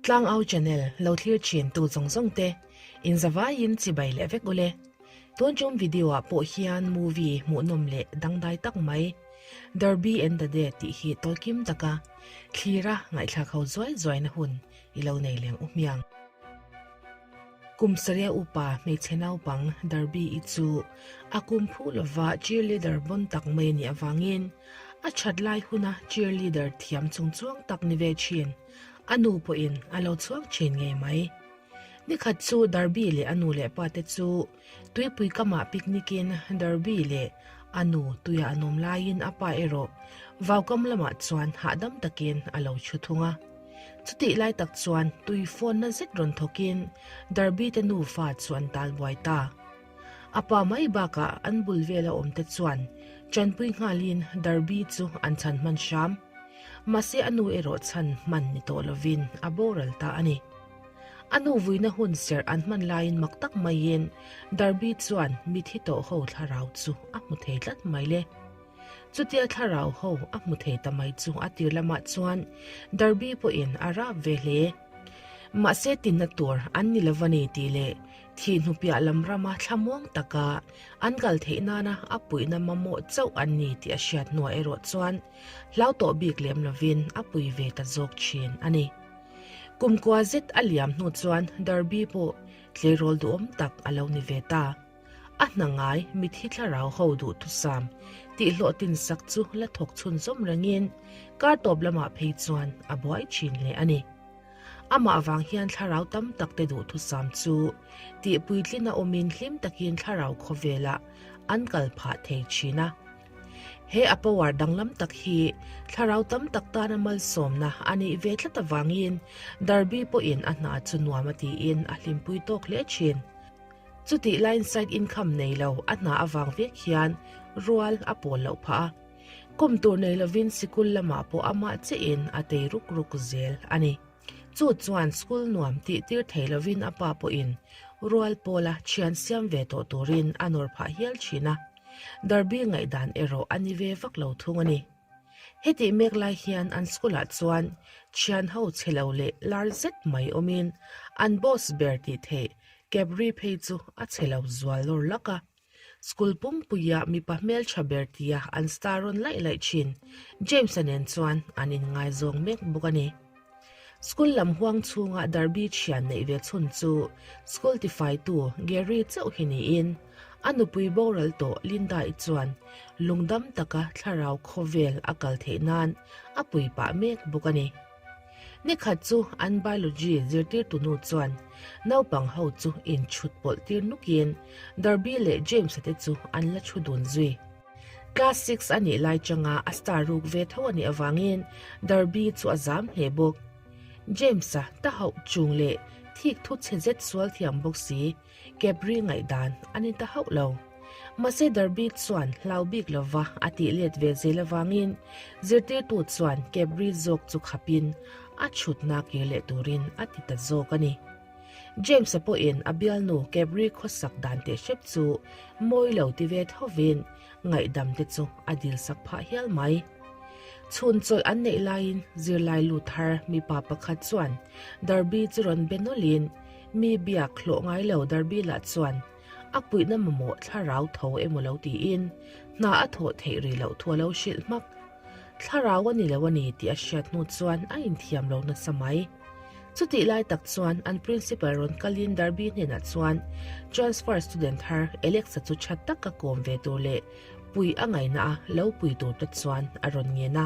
Tlangau channel lo thlir thin tu zawng zawng te in zavaiin chibai leh vek ule. Tun tum video ah pawh hian movie hmuhnawm leh dangdai tak mai Derby and the Dead tih hi tawlkim taka thlira ngaihthlak ho zuai zuaina hun i lo nei leng u hmiang. Kum saria upa hmeichhe naupang Derby i chu a kum phu lova cheerleader bawn tak mai a nih avangin a that lai huna cheerleader thiam chungchuang tak ni ve thin a nu pawhin a lo chhuak thin ngei mai. Nikhat chu Derby leh a nu leh pa te chu tuipui kamah picnic in Derby leh a nu tuia an awm laiin a pa erawh vaukam lamah chuan hahdam takin a lo thu thung a. Chutih lai tak chuan tui fawnna zet rawn thawkin Derby te nufa chu an tal buai ta. A pa mai bakah an bul vela awmte chuan tanpui nghalin Derby chu an chhan hman hram. Mahse a nu erawh chhan hman ni tawh lovin a boral ta a ni. A nu vuina hun serh an hman laiin mak tak maiin Derby chuan mithi tawh ho thlarau chu a hmu thei tlat mai le. Chutia thlarau ho a hmu thei ta mai chu a tir lamah chuan Derby pawhin a rap ve hle. Mahse tinna tur an ni lo va ni tih leh thih hnupiah lam rama thlamuang taka an kal theih nana a puihna mamawh chauh an ni tih a hriat hnuah erawh chuan hlau tawh bik lem lovin a pui ve ta zawk thin a ni. Kumkua zet a liam hnu chuan Derby pawh tleirawl duhawm tak a lo ni ve ta. A hna ngai mithi thlarau ho duhthusam tih hlawhtin sak chu la thawk chhunzawm rengin kar tawp lamah phei chuan a buai thin hle a ni. Amah vang hian thlarau tam tak te duhthusam chu tih puitlin a awmin hlim takin thlarau khawvelah an kal phah thei thin a. He a power danglam tak hi thlarau tam tak tana malsawmna a nih ve tlat avangin Derby pawhin a hna chu nuam a tiin a hlimpui tawk hle thin. Chutih laiin side income nei lo a hna avang vek hian rual a pawl loh phah a. Kawm tur nei lovin sikul lamah pawh amah chiahin a tei ruk ruk zel a ni. Chu chuan school nuam tih tir thei lovin a pa pawhin rual pawla thian siam ve tawh turin a nawr phah hial thin a. Derby ngaihdan erawh a ni ve vak lo thung a ni. Hetih mek lai hian an school ah chuan thian ho chhe lo leh lar zet mai awmin an boss ber tih theih Cabri phei chu a chhe lo zual lawr lak a. School pumpuia mipa hmeltha ber tia an star rawn laih laih thin James-a nen chuan an inngaizawng mek bawk a ni. School lam huang chhunga Derby thian neih ve chhun chu school tifaitu Gary chauh hi niin a nupui boral tawh Linda-i chuan lungdam taka thlarau khawvel a kal theih nan a pui pah mek bawk a ni. Nikhat chu an biology zirtirtu nu chuan naupang ho chu inchhut pawlh tir nukin Derby leh James-a te chu an la thu dun zui. Class six a nih lai changa a star ruk ve tho a nih avangin Derby chu a zam hle bawk. James-a ta hauh chung leh thik thu chhe zet sual thiam bawk si Capri ngaihdan a ni ta hauh lo. Mahse Derby chuan hlau bik lova a tih let ve zel avangin zirtirtu chuan Capri zawk chu khapin a chhutna kir leh turin a ti ta zawk a ni. James-a pawhin a bialnu Capri khawsak dan teh hrep chu mawi lo ti ve thovin ngaihdam te chu a dil sak phah hial mai. Chhun chawlh an neih laiin zirlai lut thar mipa pakhat chuan Derby chu rawn be nawlhin mi biak hlawh ngai lo Derby lah chuan a puihna mamawh thlarau tho emaw lo tiin hna a thawh theih rih loh thu a lo hrilh hmak. Thlarau a ni lo a ni tih a hriat hnu chuan a inthiam lo nasa mai. Chutih lai tak chuan an principal rawn kalin Derby hnenah chuan transfer student thar Alex-a chu tha taka kawm ve tur leh pui a ngaihna a lo pui tur te chuan a rawn ngen a.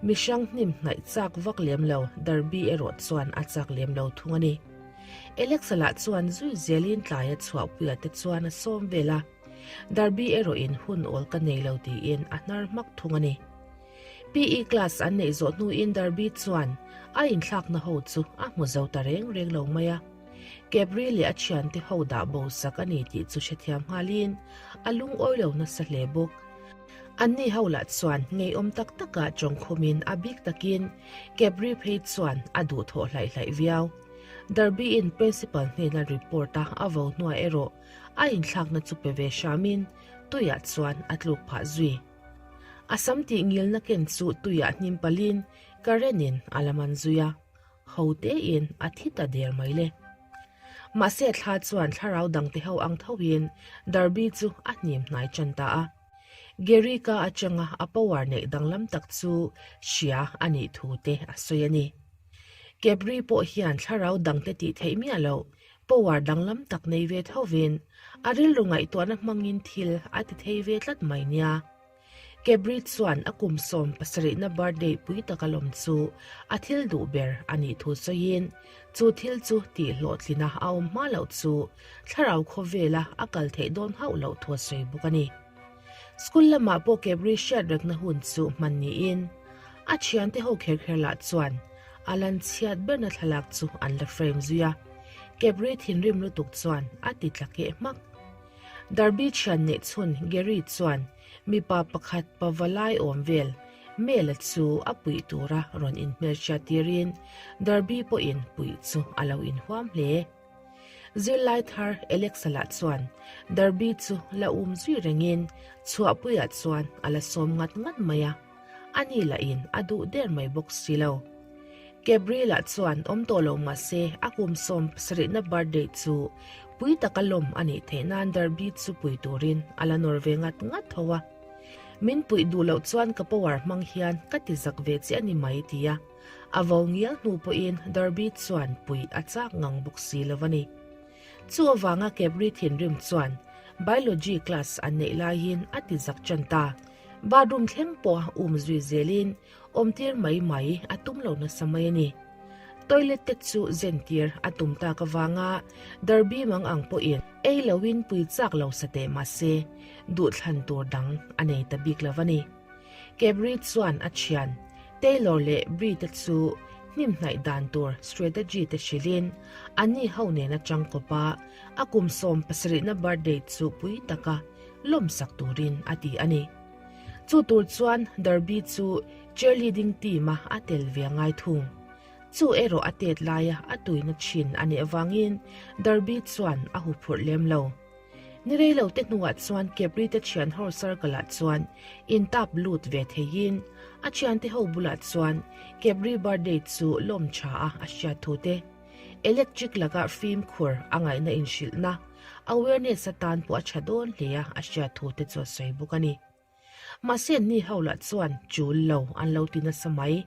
Mihrang hnim hnaih chak vak lem lo Derby erawh chuan a chak lem lo thung a ni. Alex-a lah chuan zui zelin tlaia chhuahpuia te chuan a sawm vel a. Derby erawhin hun awl ka nei lo tiin a hnar hmak thung a ni. PE class an neih zawh hnuin Derby chuan a inthlakna ho chu a hmu zo ta reng reng lo mai a. Capri leh a thiante ho dah bo sak a ni tih chu hrethiam nghalin a lungawi lo nasa hle bawk. Anni ho lah chuan ngeiawm tak takah tawngkhumin a bik takin Capri phei chuan a duhthawh hlaih hlaih viau. Derby-in principal hnena report a a vo hnuah erawh a inthlakna chu pe ve hramin tuiah chuan a tluk phah zui. A sam tih ngilna ken chu tuiah hnim palin Karen-in a la man zui a. Ho tein a thi ta der mai le. Mahse thla chuan thlarau dangte ho ang thoin Derby chu a hnim hnai tan ta a. Gary ka atanga a power neih danglam tak chu hria a nih thu te a sawi a ni. Kepri pawh hian thlarau dangte tih theih miah loh power danglam tak nei ve thovin a rilru ngaihtuahna hmangin thil a ti thei ve tlat mai nia. Kebri chuan a kum 70na birthday pui taka lawm chu a thil duh ber a nih thu sawiin, chu thil chu tih hlawhtlina a awm hma loh chu thlarau khawvela a kal theih dawn hauh loh thu a sawi bawk a ni. School lamah pawh Kebri hriat rekna hun chu hman niin, a thiante ho kher kher lah chuan a lan chhiat berna thlalak chu an la frame zui a, Kebri thinrim lutuk chuan a ti tla keh hmak. Derby thian neih chhun Gary chuan mipa pakhat pavalai awm vel Mela chu a puih tura rawn inhmelhriat tirin Derby pawhin puih chu a lo inhuam hle. Zirlai thar Alexa lah chuan Derby chu la um zui rengin chhuahpuiah chuan a la sawm ngat ngat mai a. Ani lahin a duh der mai bawk si lo. Gabriel-a chuan awm tawh lo mah se a kum 70na birthday chu pui taka lawm a nih theih nan Derby chu pui turin a la nawr ve ngat ngat tho a. Min puih duh loh chuan ka power hmang hian ka ti zak ve che a ni mai ti a. A vo ngial hnu pawhin Derby chuan puih a chak ngang bawk si lo a ni. Chu avanga Gabri thinrim chuan Biology class an neih laiin a ti zak tan ta. Bathroom thleng pawh a um zui zelin awmtir mai mai a tum lo nasa mai a ni. Toilet te chu zentir a tum tak avanga Derby mang ang pawhin ei loin pui chak lo sa teh mah se duhthlan tur dang a nei ta bik lo a ni. Cabri chuan a thian Taylor leh Brie te chu hnimhnaih dan tur strategy te hrilhin anni ho nen atang kawp a, a kum 70na birthday chu pui taka lawmsak turin a ti a ni. Chu tur chuan Derby chu cheerleading team-a a tel ve a ngai thung. Chu erawh a tet laia a tuina thin a nih avangin Derby chuan a huphurh lem lo. Ni rei lo te hnuah chuan Capri te thian ho circle-ah chuan intap lut ve theiin a thiante ho bulah chuan Capri birthday chu lawm tha a a hriat thu te, Electric laka fimkhur a ngaihna inhrilhna, awareness atan pawh a tha dawn hle a, a hriat thu te chu a sawi bawk a ni. Mahse ni ho lah chuan chul lo an lo ti nasa mai.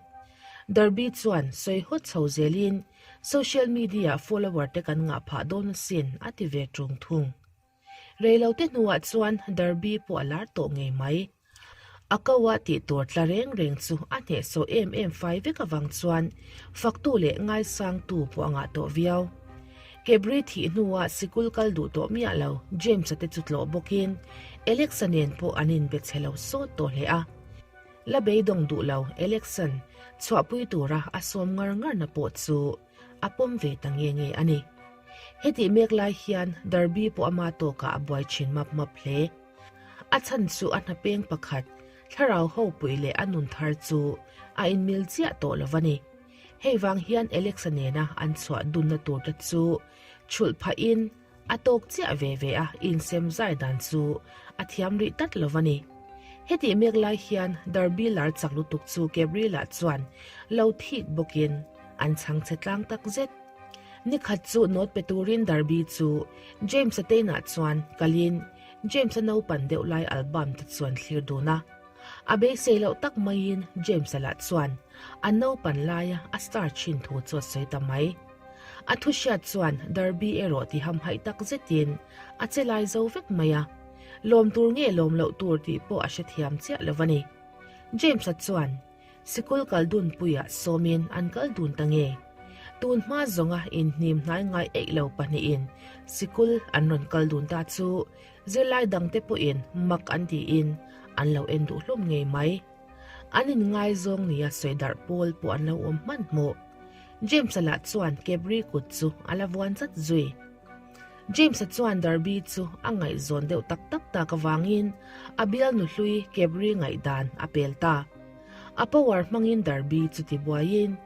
Derby chuan sawi hawt chho zelin social media follower te kan ngah phah dawn asin a ti ve tung thung. Reilote hnuah chuan Derby pawh a lar tawh ngei mai. A ko a tih tur tla reng reng chu a hnehsawh em em fai vek avang chuan faktu leh ngaisangtu pawh a ngah tawh viau. Kebri thih hnuah sikul kal duh tawh miah lo James-a te chu tlawh bawkin Alex-a nen pawh an inbe chhe lo sawt tawh hle a. La beidawng duh lo Alex-a'n chhuahpui tura a sawm ngar ngarna pawh chu a pawm ve ta nge nge a ni. Hetih mek lai hian Derby pawh ama tawkah a buai thin map map hle. A chhan chu a hnapeng pakhat, thlarau ho pui leh a nun thar chu a inmil chiah tawh lo a ni. Hei vang hian Alex-a nena an chhuah dunna tur te chu chhulh phahin a tawk chiah ve ve a insem zai dan chu a thiam rih tlat lo a ni. Hetih mek lai hian Derby lar chak lutuk chu Gabriel-a chuan lo thik bawkin an chhang che tlang tak zet. Nikhat chu note pe turin Derby chu James-a teinah chuan kalin James-a naupan deuh lai album te chuan thlir dun a. A beisei loh tak maiin James-a lah chuan a naupan laia a star thin thu chu a sawi ta mai. A thu hriat chuan Derby erawh ti hamhaih tak zetin a che lai zo vek mai a. Lawm tur nge lawm loh tur tih pawh a hrethiam chiah lo a ni. James-a chuan Sikul kal dun puiah sawmin an kal dun ta nge? Tun hma zawnga inhnim hnai ngai eih lo pahnihin sikul an rawn kal dun ta chu zirlai dangte pawhin mak an tiin an lo en duh hlawm ngei mai. An inngaizawng nia sawi darh pawl pawh an lo awm hmanhmawh. James-a lah chuan Kebri kut chu a la vuan zat zui. James-a chuan Derby chu a ngaihzawn deuh tak tak tak avangin a bialnu hlui Kebri ngaihdan a pel ta. A power hmangin Derby chu tibuaiin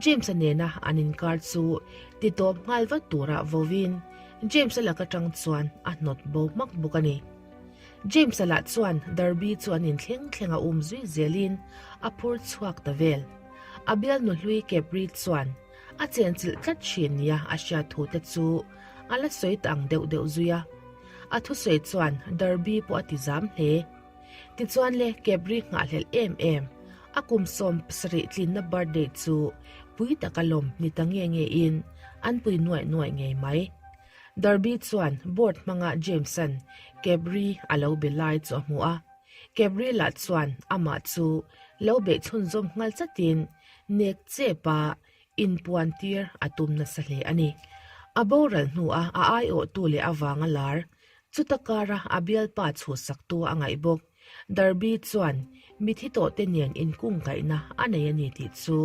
James-a nena an inkar chu titawp nghal vat turah vovin James-a lak atang chuan a hnawt bo hmak bawk a ni. James-a lah chuan Derby chu an inthleng thleng a um zui zelin a phur chhuak ta vel. A bialnu hlui Kebri chuan. A chenchilh tlat thin nia a hriat thu te chu a la sawi ta ang deuh deuh zui a. A thusawi chuan Derby pawh a ti zam hle. Tichuan le Kebri nghahhlelh em em, a kum 70 tlinna birthday chu pui taka lawm ni ta nge nge in an pui nuaih nuaih ngei mai. Derby chuan board hmanga James-a'n Kebri a lo be lai chu a hmu a. Kebri lah chuan amah chu lo beih chhunzawm nghal chatin nek chep a inpuan tir a tum nasa hle a ni. A boral hnuah a aiawhtu leh avanga lar Chuta kara a bialpa chhuhsaktu a ngaih bawk. Derby chuan mithi tawhte nen inkungkaihna a nei a ni tih chu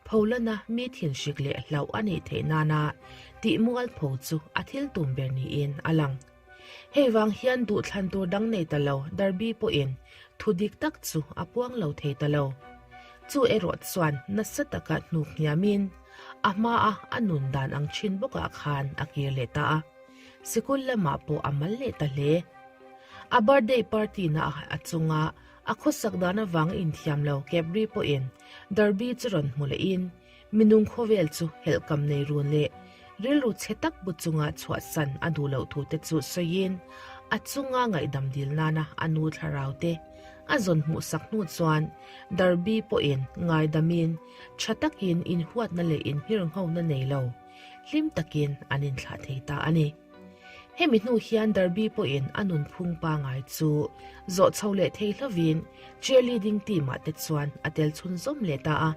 Pholana mi thinhrik leh hlauh a nih theih nana tih mualpho chu a thil tum ber niin a lang. Hei vang hian duhthlan tur dang nei ta lo Derby pawhin thu dik tak chu a puang lo thei ta lo. Chu erawh chuan nasa taka hnuk hniamin a hmaa a nun dan ang thin bawkah khan a kir leh ta a. Sikul lamah pawh a mal leh ta hle. A birthday party na a chunga a khawsak dan avang inthiam lo Kebri pawhin Derby chu rawn hmu lehin minung khawvel chu helhkam nei run leh rilru chhe tak bu chunga chhuahsan a duh loh thu te chu sawiin a chunga ngaihdam dil nana a nu thlarau te a zawn hmuhsak hnu chuan Derby pawhin ngaidamin tha takin inhuatna leh inhirnghona nei lo hlim takin an inthlah thei ta a ni. Hemi hnu hian Derby pawhin a nunphung pangai chu zawh chho leh thei hlovin cheerleading team ah te chuan a tel chhunzawm leh ta a.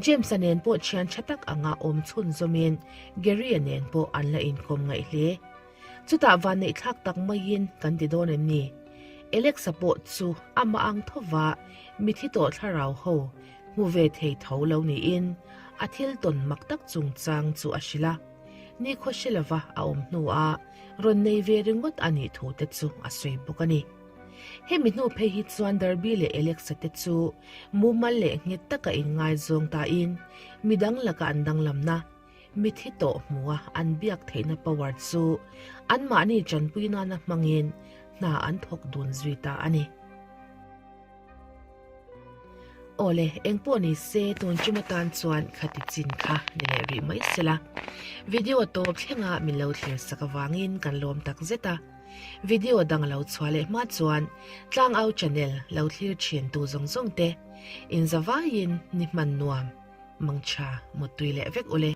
James-a nen pawh thian tha tak anga awm chhunzawmin Gary-a nen pawh an la inkawm ngaih hle. Chutah vanneihthlak tak maiin kan ti dawn em ni? Alex-a pawh chu amah ang thova mithi tawh thlarau ho hmu ve thei tho lo niin a thil tawn mak tak chungchang chu a hrilh a. Nikhaw hre lova a awm hnuah rawn nei ve ringawt a nih thu te chu a sawi bawk a ni. Hemi hnu phei hi chuan Derby leh Alexa te chu mumal leh nghet taka inngaizawng tain midang laka an danglamna, mithi tawh hmua an biak theihna power chu anmahni tanpui nana hmangin hna an thawk dun zui ta a ni. Awle, engpawh ni se tun ṭum atan chuan khati chin kha ni leh rih mai sela. Video tawp thlenga min lo thlir sak avangin kan lawm tak zet a. Video dang lo chhuah leh hma chuan Tlangau channel lo thlir thin tu zawng zawng te inzavaiin ni hman nuam mangtha muttui leh vek ule.